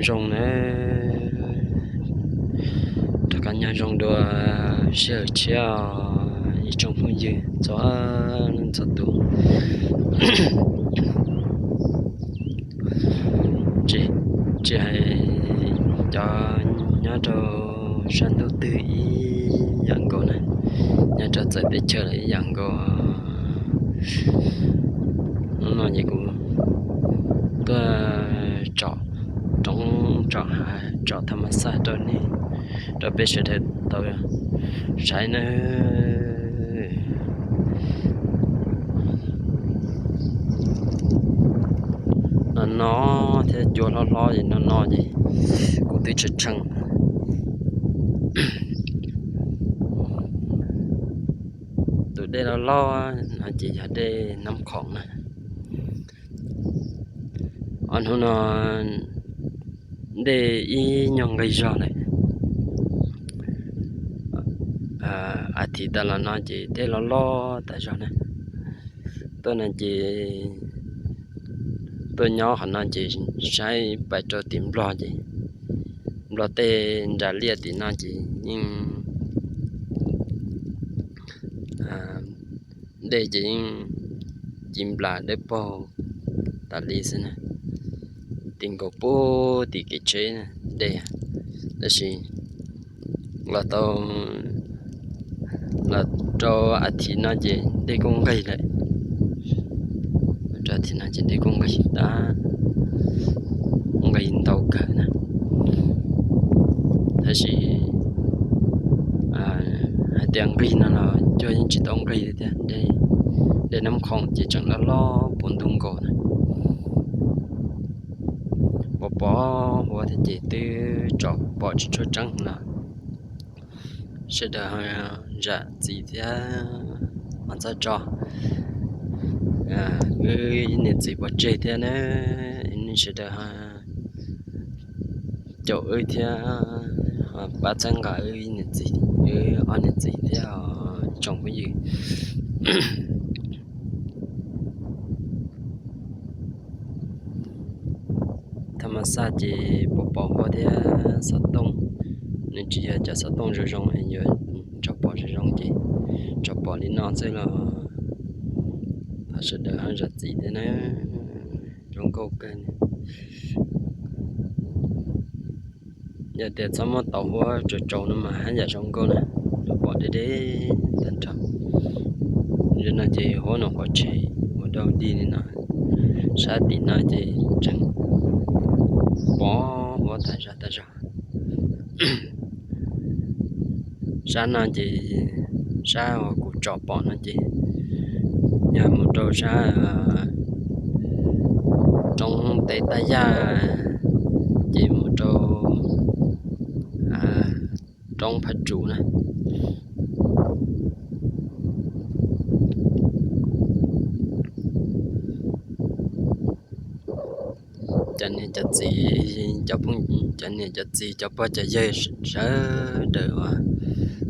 Zoo na, rov qab nyob zoo dua sij hawm tshiab os ib tsoom phooj ywg txhua leej txhua tus. Tsis hais cov nyob rau sab ntuj twg ib yam nkaus na, nyob rau txawv teb chaws los ib yam nkaus. Hnub no ces kuv tuaj tsom roob tsom hav tsom tham mas xaj rau nej, rau peb sawv daws tau saib na. No no thiab cua hlob hlob es no no ces kuv twb tshee tshee. Tus dej loj loj no ces yog dej Nab Khoom na. Ob hnub no dej ib nyuag nqig zog lawm. As thiv tas los no ces dej loj loj tas zog na. Tuaj no ces tuaj nyob qhov no ces saib pais rau tim Nplog ces Nplog tej nras liaj tim no ces yeej dej ces yeej ci nplas dawb paug tas li xwb na. Ti nkaus puag tim kev tsheb dej, tab sis los tau los rau as thiv no ces dej kuj nqig lawm. Rau as thiv no ces dej kuj nqig tab, nqig ntau kawg na. Tab sis hais tias nqig no los cuag yeej tsis tau nqig li thiab, dej Nab Khoom ces tseem loj loj puv ntug nkaus na. Pos pos huab thiab ces twb tsom pom tsis tshua tseeb los sawv daws ho zam txim thiab ho txhob tso wb niam txiv pov tseg thiab na. Nej sawv daws ho caum wb thiab ho pab txhawb nqa wb niam txiv, wb ob niam txiv thiab tsoom phooj ywg. Tham mas xaj ces pos pos huab thiab xov tooj, nws tsis yog cov xov tooj zoo zoo, yuav tso pom zoo zoo ces tso pom li no xwb los thov sawv daws ho zam txim thiab na. Zoo nkauj kawg. Yog tias txhob muab tau huab tsaus tsaus no mas haj yam zoo nkauj na, pom deb deb tag nrho. Yog no ces huab no qhov tsheb ua dau dig li no, sab tim no ces tseem pom huab tas zog tas zog. Sab no ces sab uas kuv tsom pom no ces yog mus rau sab roob teb Tab Yaj ces mus rau roob Phaj Tsum na. Cov niam cov txiv, cov phooj, cov niam cov txiv, cov pog cov yawg sawv daws uas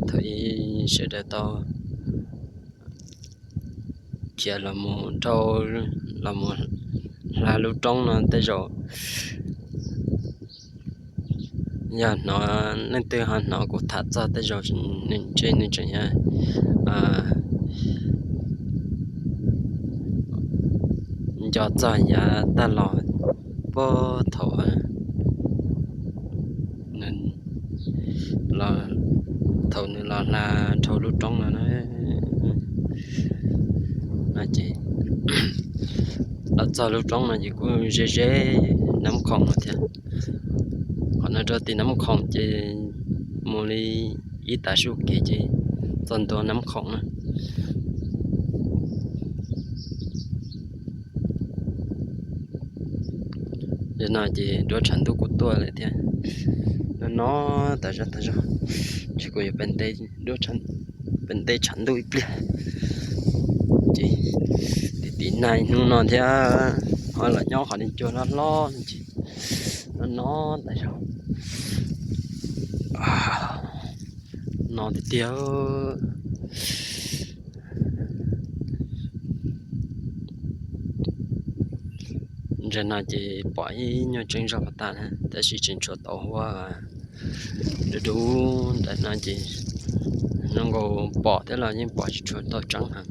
thaum ub sawv daws tau khiav los mus dhau, los mus hla lub roob no tej zaum yog hnov, leej twg ho hnov kuv tham txog tej zaum nws ntshe nws tseem yog nco txog yav tag los puag thaum nws los, thaum nws los hla dhau lub roob no na. No ces los txog lub roob no ces kuj ze ze Nab Khoom no thiab. Qhov no rau tim Nab Khoom ces mus li ib tav su kev ces txog ntua Nab Khoom na. Yog no ces duab tshav ntuj kuj tuaj lawm thiab. No no tas zog tas zog, ces kuv yuav pem nte tshav ntuj ib pliag. Ces tim tim nag hnub no thiab, ho los nyob qhov ni cua hlob hlob no ces no no tas zog. No tiag tiag. Ntawm no ces pom ib nyuag tseeb zog pas tas na, tab sis tseem tshuav tau huab dub dub ntawm no ces zoo nkaus pom thiab los yeej pom tsis tshua tau tseeb heev.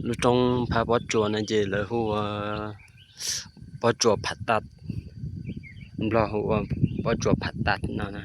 Lub roob phab pob tsuas no ces lawv hu ua pob tsuas phav tas, Nplog hu ua pob tsuas phav tas no na.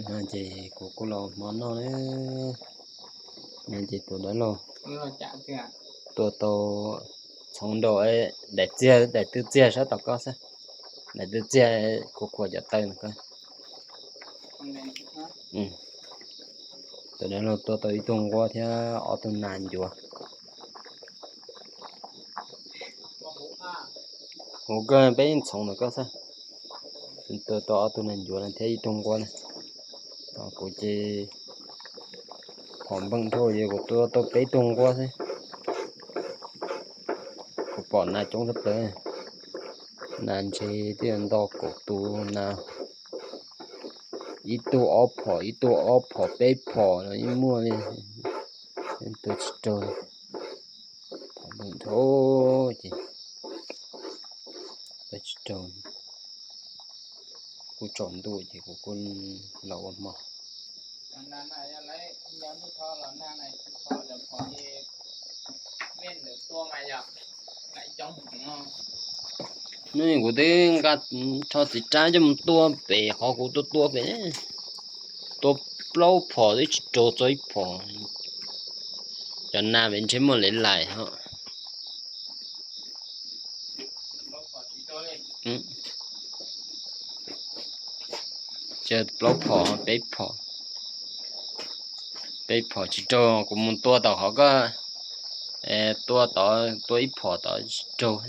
No ces kuv kuj los hmo noj na. No ces tus dab laug tua tau txhoov nraum daim txiag, daim tw txiag sab tom koj xwb. Daim tw txiag khuam khuam cov taw no koj. Tus dab laug tua tau ib tug nquab thiab ob tug nas ncuav. Huv kawg peb yeej txhoov ntawm koj xwb. Tua tau ob tug nas ncuav no thiab ib tug nquab na. Kuv ces phom npeej dhau ces kuv tua tau peb tug nquab xwb. Kuv pom nas coob tshaj plaws, nas ntshe twb nto kaum tus nas, ib tug ob phom, ib tug ob phom, peb phom los yeej muaj li. Tua tsis raug, phom npeej dhau ces tua tsis raug. Kuj tsaus ntuj ces kuv kuj los ua hmo. Nws kuv twb nqa rho txiv rab coj mus tua pem qhov kuv tua tua pem, tua plaub phom twb tsis raug txog ib phom. Cov nas pem ntshe muaj lev lais ho. Plaub phom, peb phom, peb phom tsis raug, kuv mus tua tom qhov koj tua tod, tua ib phom tod tsis raug.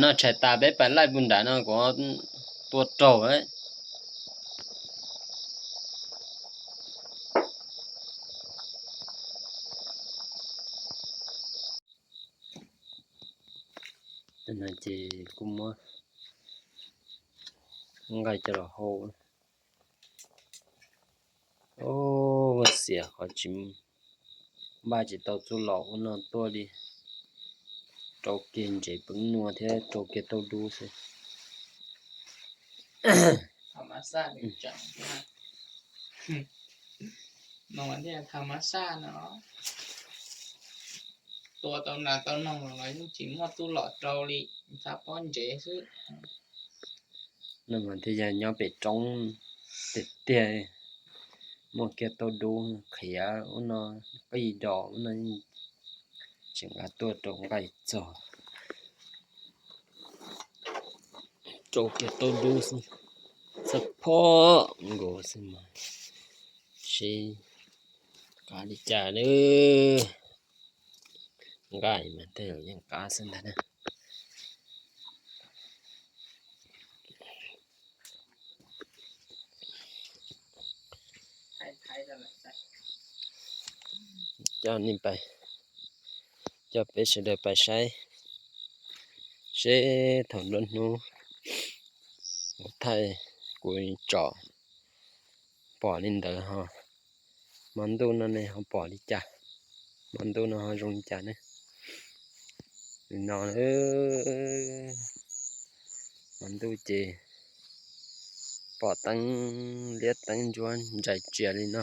No tshais tas peb pais laij puag nram no kuv tua raug. No ces kuj muab nqaij coj los hau. Ua xiam qhov tsis, npaj tsis tau txuj lom ub no tuaj li. Rau kiag ntses peev nua thiab rau kiag tauj dub xwb. Tua tau nas tau noog los yeej tsis muaj txuj lom rau li, txhab pob ntsev xwb. No mas thiaj yog nyob pem roob tiag tiag, muaj kiag tauj dub qhiav ub no, qij dos ub no, tseem nqa tuaj rau nqaij txog. Rau kiag tauj dub xwb, txhab pob nkaus xwb mas seb qab li cas lawm. Nqaij mas tej zaum yeej qab xwb ntag na. Coj nej pais, coj peb sawv daws pais saib seb thaum nruab hnub kuv thaij kuv tsom pom li ntawd ho, hmo ntuj no ne ho pom li cas, hmo ntuj no ho zoo li cas ne. Li no, hmo ntuj ces pom teeb liab teeb ntsuab ntsais tsias li no.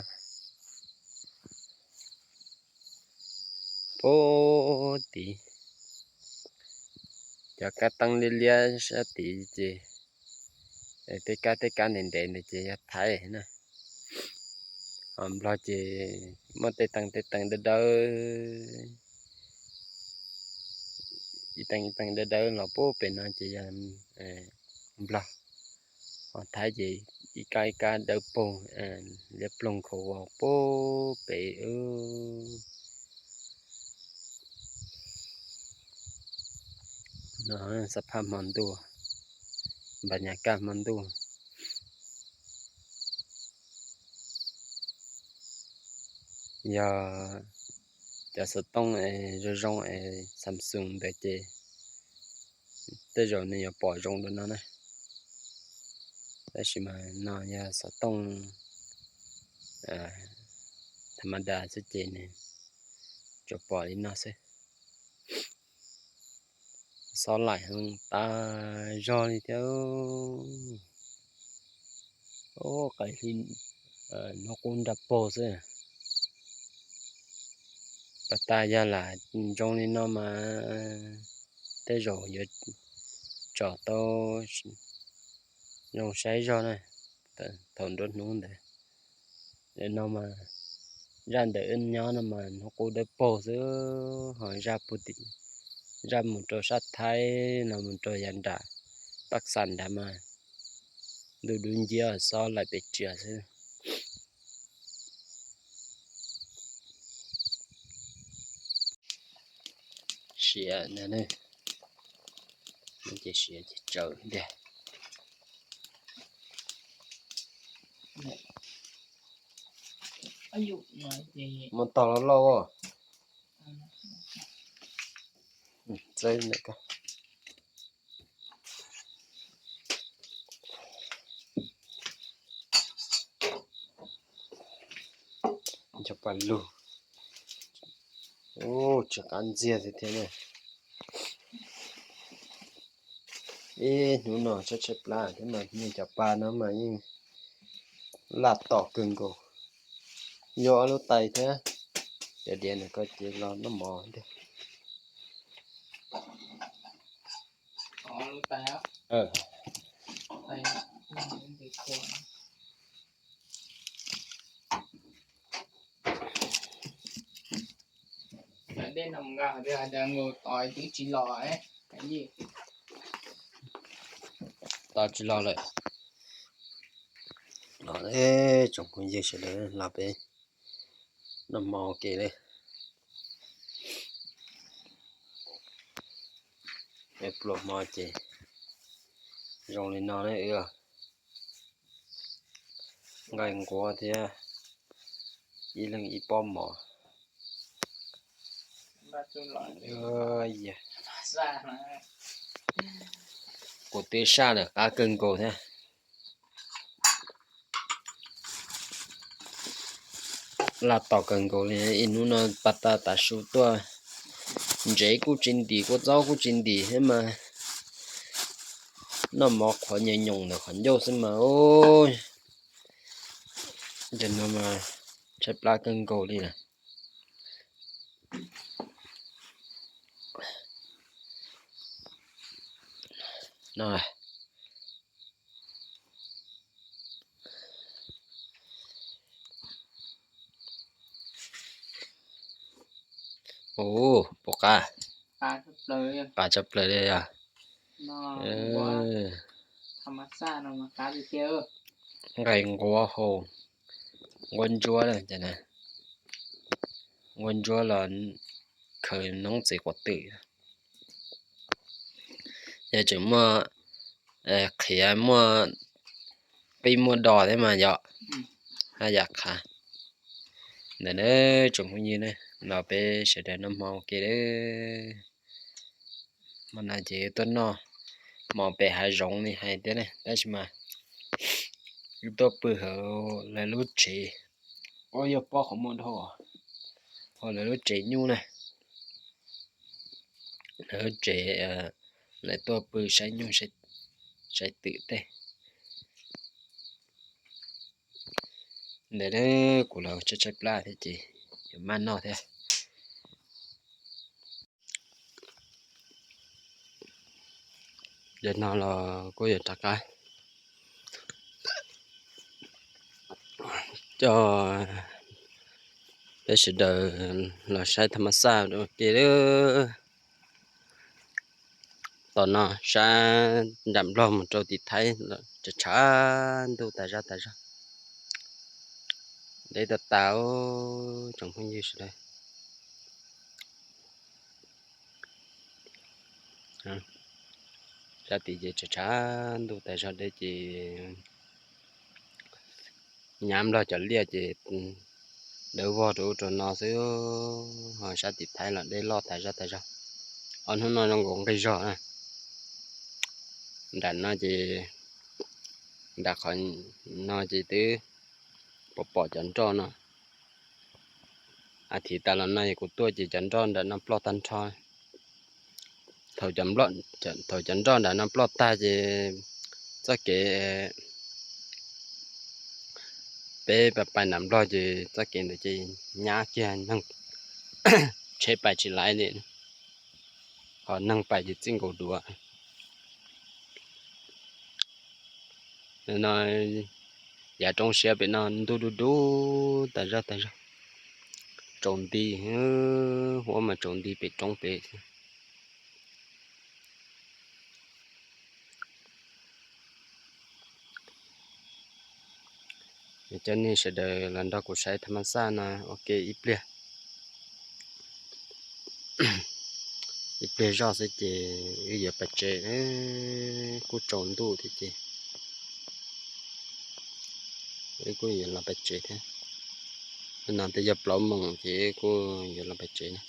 Puag tid, cov kab teeb liab liab sab tid ces tej kab tej kab ntev ntev ntawd ces yog Thaib na. Ho Nplog ces muaj tej teev tej teev dawb dawb, ib teev ib teev dawb dawb los puag pem no ces yog Nplog. Ho Thaib ces ib kab ib kab dawb paug, liab ploog khaus vos puag pem. No xab phaj hmo ntuj, npas nyas kaj hmo ntuj. Yog cov xov tooj es zoo zoo es Samsung ntawd ces tej zaum nws yuav pom zoo dua no na. Tab sis mas no yog xov tooj tha ma da xwb ces nws tsuas pom li no xwb. Xob laim heev tas zog li thiab. Ub, qaim hli hnub qub nrag paug xwb. Pas tas yog lam zoo li no mas tej zaum yuav tsom tau zoo saib zog na. Thaum nruab hnub ntawd no mas zaj ntawm wb nyob no mas hnub qub dawb paug xwb, ho zaj mus rau sab Thaib los mus rau yav nram Paj Xas nrad mas ntuj dub nciab xob laim pes tsias xwb. Siav, ces siav ces tsawv tiag. Muab tog loj loj. Cov pas lug, ub, tsw qab ntxiag tiag tiag na. Ib hnub no tshaib tshaib plab thiab mas nej cov pa no mas yeej laj tom kawg nkaus. Yog ob lub tais thiab, cov diav ntawm ko ces los noj mov tiag. Tos tsis los lawm. Los tsoom phooj ywg sawv daws los peb noj hmo ua ke li. Peb pluas hmo ces zoo li no na. Nqaij nquab thiab ib leeg ib pob mov. Kuv twb saj lawm, qab kawg nkaus thiab. Laj tom kawg nkaus li, ib hnub no pas tas tav su tuaj, ntsev kuj tsis ntim, kua txob kuj tsis ntim thiab mas noj mov qhuav nyoos nyoos ntawm qhov ncauj xwb mas. Ub, ntawm no mas tshaib plab kawg nkaus li lawm. Ub, puas qab? Qab tshaj plaws li os. Nqaij nquab hau, nquab ntsuab, nquab ntsuab los khaws noob txiv quav twm. Yog tseem muaj qhiav, muaj qij muaj dos thiab mas yom, haj yam qab. Ntawm na tsoom phooj ywg na, los peb sawv daws noj hmo ua ke lawm. Hmo no ces tuaj noj hmo pem hav zoov li hais thiab ne, tab sis mas wb tuaj pw hauv lawv lub tsev. Ua yog pob qhov muag dhau, hauv lawv lub tsev nyuj na, lawv lub tsev, lawv tuaj pw saib nyuj saib twm tej. Ntawm na kuv los tshaib tshaib plab thiab ces yuav maj noj thiab. Yog no los kuj yuav rov qab coj peb sawv daws los saib thaj ma xaj ua ke lawm. Tom no sab nram Nplog mus rau tim Thaib los tshav tshav ntuj tas zog tas zog. Deb tas tas tsoom phooj ywg sawv daws. Sab tid ces tshav tshav ntuj tas zog deb ces nyab Nplog cov liaj ces dawb vog rau ub rau no xwb, ho sab tim Thaib los deb loj tas zog tas zog. Ob hnub no zoo nkaus nqig zog na. Nram no ces, nram qhov no ces twb pom pom cov nroj no. A thiv tas los no es kuv tuaj ces cov nroj nram no ploj tag nrho. Thaum cov nroj nram no ploj tag ces txoj kev peb pais nram Nplog ces txoj kev ntawd ces nyab kiag neeg, tsheb pais tsis laib li, ho neeg pais ces txij nkaus duav. No yav roob siab pem no ntuj dub dub tas zog tas zog, tsaus nti, huab mas tsaus nti pem roob pem. Cov nej sawv daws los nrog kuv saib tham mas xaj no ua ke ib pliag, ib pliag zoj xwb ces wb yuav pais tsev, kuj tsaus ntuj thiab ces wb kuj yuav los pais tsev thiab. No twb yog plaub moos ces wb kuj yuav los pais tsev na.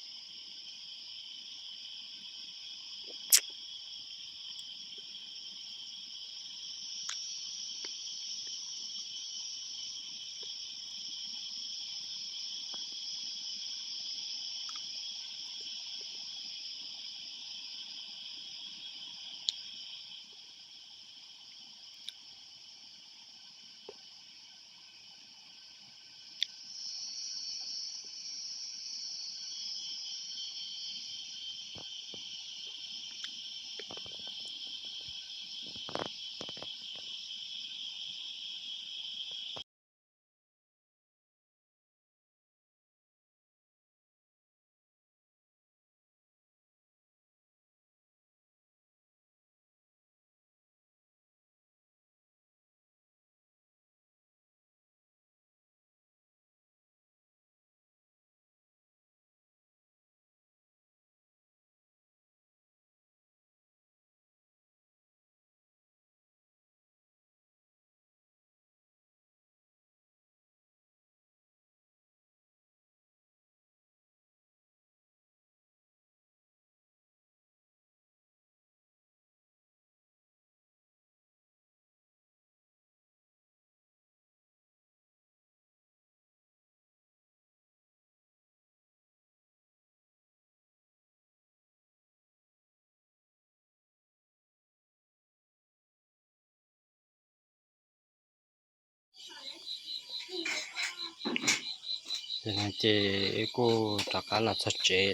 Ces wb kuj rov qab los txog tsev,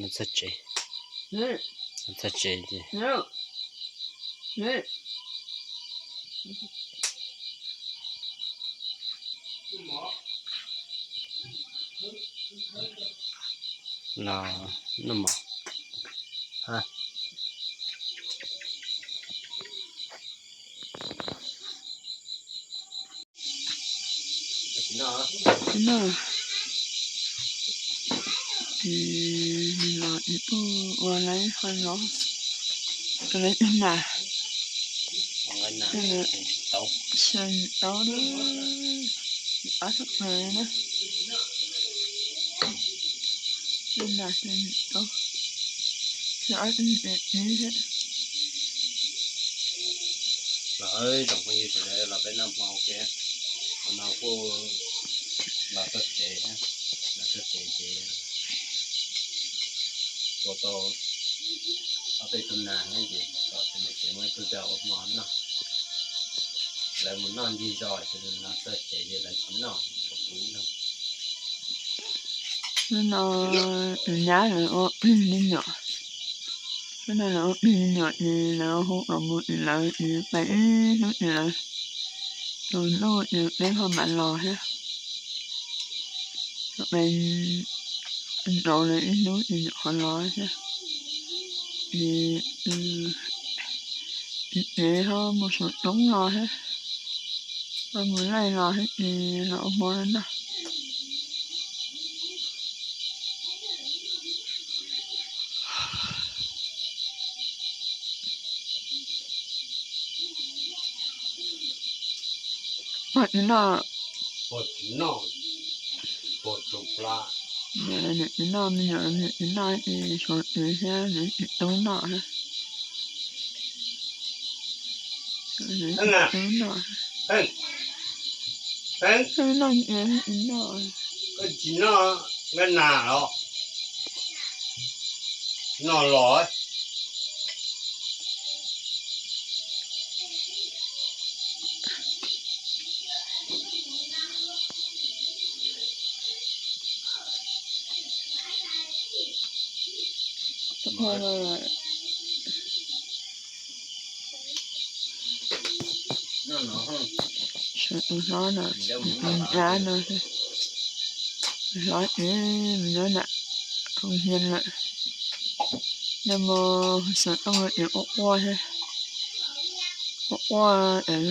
los txog tsev, los txog tsev ces los noj mov. Noj, nws los ua lawv qhov zov, lawv tus nas, xyaw tau na, ob tug na, tus nas xyaw tau, xyaw ob tug thiab. Los tsoom phooj ywg sawv daws, los peb noj hmo ua ke, hmo no kuj los txog tsev, los txog tsev ces tua tau ob peb tug nas thiab ces kom tus niam tsev muaj ib tug zog ua hmo noj. Lawv mus noj ncig zos ces los txog tsev ces lawv tsis noj, tshuav kuv ib leeg. Hnub no tus nyab lawv ua plig me nyuam, hnub no lawv ua plig me nyuam ces lawv hu kom mus tim lawv ces pais ib hnub tim lawv, tus ntuj ces peb ho mam los thiab, pais nraud lawv ib hnub ces nyuam qhuav los thiab. ces, ces ho mus saum roob los thiab, ho mus laij los thiab ces los ua hmo no noj. Pog tsis noj, niam tsis noj, me nyuam niam tsis noj, suav txiv thiab niam tsis tub noj. Tub noj, tub noj, tsis noj, nqa nas los noj los. Sawv tus hlob no, tus nyab no, hlob es mus nyob nram Hoo Hias lawm. Nyob mus xov tooj es ua quaj thiab, ua quaj es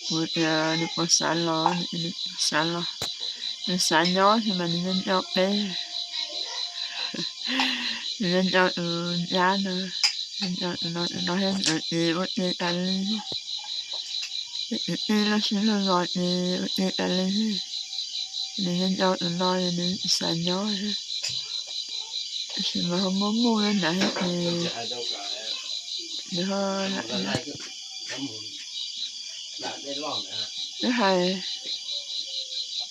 kuv tias nws puas xav los, nws xav los, nws xav nyob sis mas nws nco nco peb, nws nco nco tus nyab no, nco tus no, tus no thiab ntawd ces ua ke tas li. Ib los sib luag los ces ua ke tas li. Nws nco nco tus no es nws xav nyob thiab, tab sis mas ho muaj muaj nrad thiab ces nws ho lam nyob. Twb hais,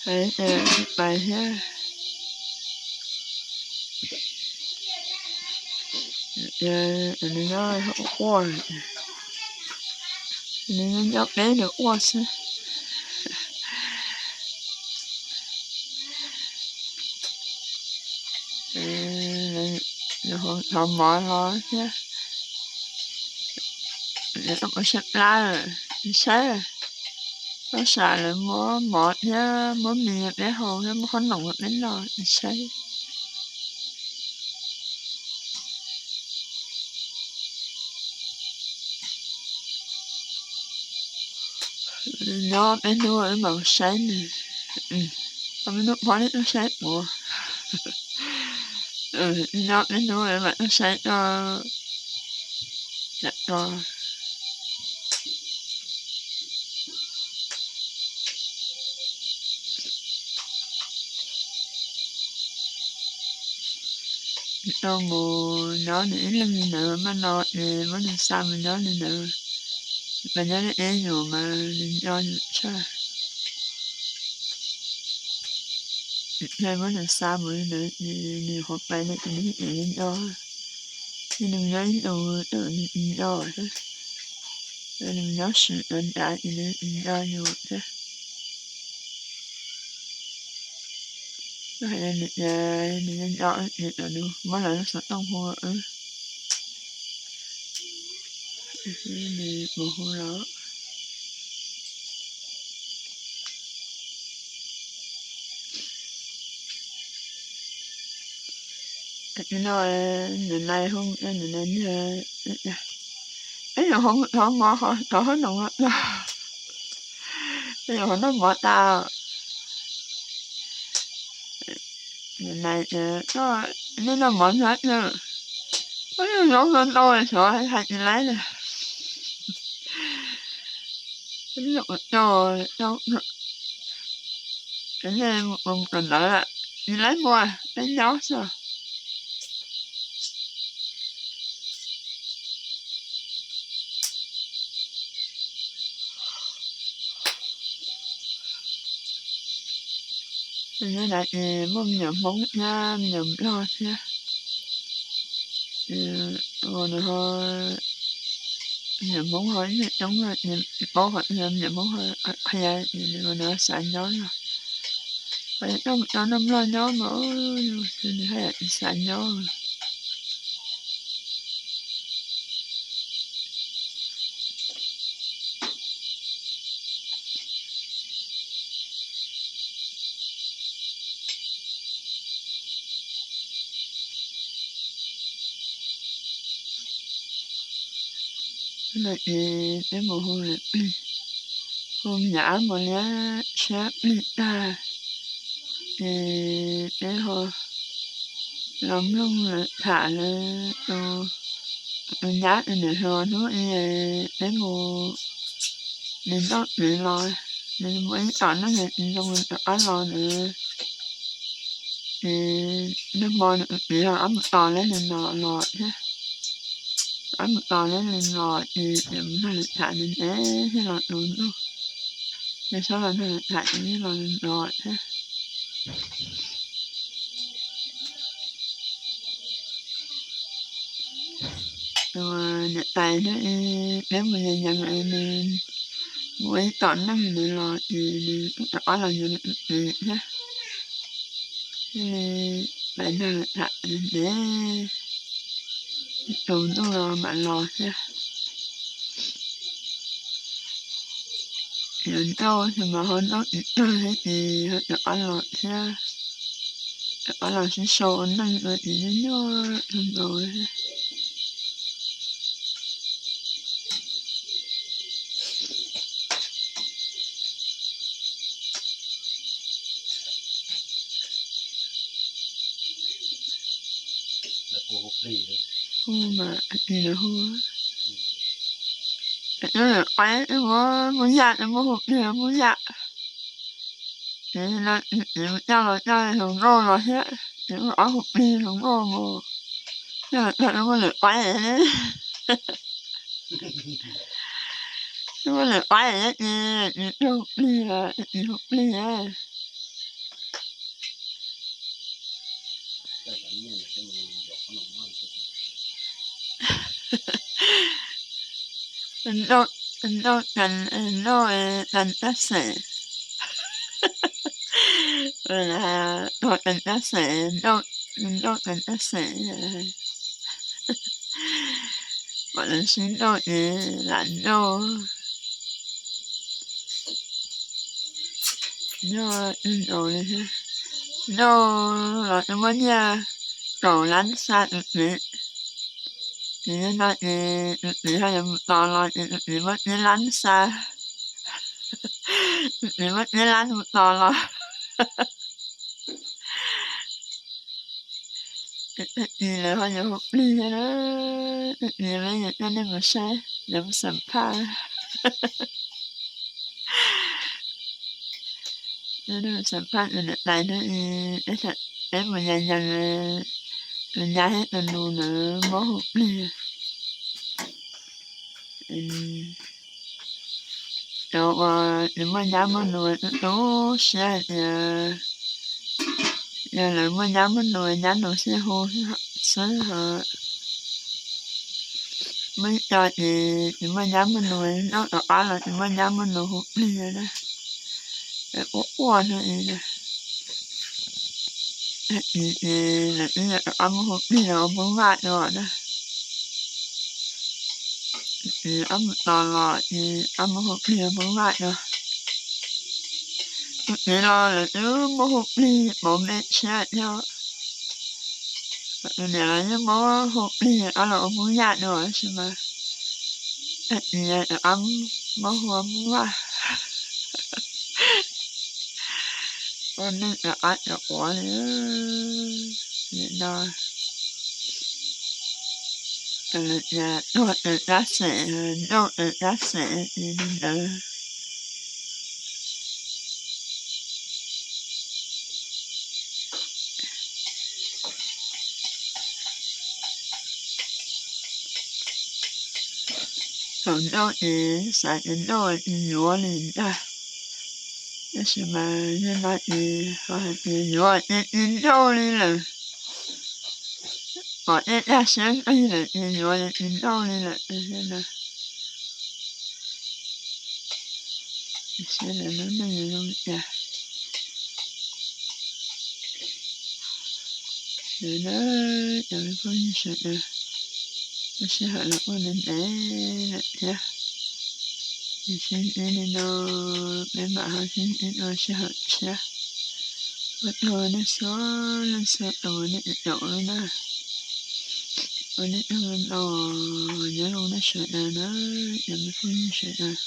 hais pais thiab. Nws nyob ua quaj, nws nyob peb nws quaj xwb. Nws hu mov los thiab, nws ua siab plab, saib lawv, lawv muab mov thiab muab mis peb haus thiab muab qhob noom peb noj, saib. Nyob peb hnub wb mam saib nws, peb hnub phob neb tuaj saib kuv. Nyob peb hnub wb mam tuaj saib, lam tso. Tau mus nyob nws ib leeg li ntawd, mas no es muab nws xa mus nyob li ntawd, mas nyob li ib yus mas nws nco yus tshaj. Nws muab nws xa mus li ntawd es nws qhuav pais li ces nws nco, nws nyob ib ntus nws nco xwb, nws nyob swm nrad es nws nco yus thiab. Nws nco, nws muab lawv lub xov tooj hu wb, nws mus hu los. No, nws nai hu, nws nai niag, peb yuav hu thov mov, thov qhob noom no, peb yuav hu noj mov tas. Nws nai, nej noj mov ntag, peb yuav noj ntau xyov hais tsis laib li. Peb yuav ua tau, nej mus tom ntawd, tsis laib mus, peb nyob xwb. Nyob nrad ces muaj me nyuam Hmoob thiab me nyuam Nplog thiab. Ua nws ho, me nyuam Hmoob ho ib yam coob, paub qhov twg me nyuam Hmoob ho qhia, ua nws xav nyob no. Ho yog coj mus rau noj Nplog nyob mas nws haj yam tsis xav nyob. No ces peb mus hu lawv plig, hu me nyuam ab Mos Liab tshiab plig tag, ces peb ho los mloog lawv tham lawv tus, tus nyab tus niam hluas hnub ib, peb mus, nws nrauj nws los, nws mus ib tom neej nws tsis zoo rov qab los ntawd. Ces nag hmo nws tus txiv ho rov mus tos lawv li no los thiab, rov mus tos lawv li los ces nws mus nrog lawv tham nws thiaj los tus ntuj, nws txhob los nrog lawv tham ces los li no thiab. Tus niam tais hnub ib peb mus yos yos nws mus ib tom neej nws los ces nws rov qab los yuav nws tus txiv thiab. Thiaj li pais nrog lawv tham ntev, tus ntuj los mam los thiab. Yuav nrauj tus mas ho nrauj tsis tag thiab ces ho rov qab los thiab, rov qab los sib sau ua neej ua tsis nyuaj nyuaj tus nkaus thiab. Hu mas hu, wb lawm qaib wb muab muab yam, wb muab hu plig muab yam. Ces no ces mus coj los coj hluas nkauj los thiab, ces wb ob hu plig hluas nkauj mus, coj los coj wb muab lawm qaib, wb muab lawm qaib ces hu plig, hu plig. Nrauj, nrauj, nrauj tas tab xeem, nrauj tas tab xeem, nrauj tas tab xeem, pom lawv sib nrauj ces lam nrauj. Nrauj, nrauj los wb muab nyiaj kaum lab xab tus txiv. Ces yog no ces tus txiv ho yuav mus tos los ces tus txiv muab tsib lab xab, tus txiv muab tsib lab mus tos los. Tus txiv lawv ho yuav hu plig thiab na, tus txiv lawv yuav coj nej mus saib, yuav mus xam phaj. Nej mus xam phaj tus niam tais hnub ib, peb mus yos yos tus nyab thiab tus nus ntawd muab hu plig. Cov uas tsis muaj nyab muaj nus tu siab hais tias yog lawv muaj nyab muaj nus, nyab nus thiaj hu xwb os. Muaj ib co ces tsis muaj nyab muaj nus, nyob tom qab los tsis muaj nyab muaj nus hu plig na, quaj quaj hnub ib na. Ces lawv twb yuav rov qab muab hu plig los ua poob vaj dua na. Ces ob mus tos los ces ob muab hu plig ua poob vaj dua. Tus txiv los lawv twb muab hu plig pauv me tshiab thiab. Tus niam los yeej muab hu plig ob los ua poob yaj dua tab sis mas tus txiv rov qab muab hu ua poob vaj. Ua neej rov qab rov quav li. Nim no lawv tias tuag tas tab xeem, nrauj tas tab xeem li ntawd. Thaum nrauj ces xav tias nrauj tsis yuav li ntag, tab sis mas yog no ces ho hais tias yuav ces tsis nrauj li lawm. Pom tej dag siab nqig lawm ces yuav ces tsis nrauj li lawm no. Saib lawv lub neej yuav zoo li cas. Lawv na, cov phooj ywg sawv daws, lub sij hawm los kuj ntev ntev lawm thiab. Ces sib ntsib li no, peb mam ho sib ntsib dua sij hawm tshiab. Ua tsaug nej txhua leej txhua tus nej caum lub na. Ua nej noj no, nyob zoo nej sawv daws na, nyob nej phooj ywg sawv daws.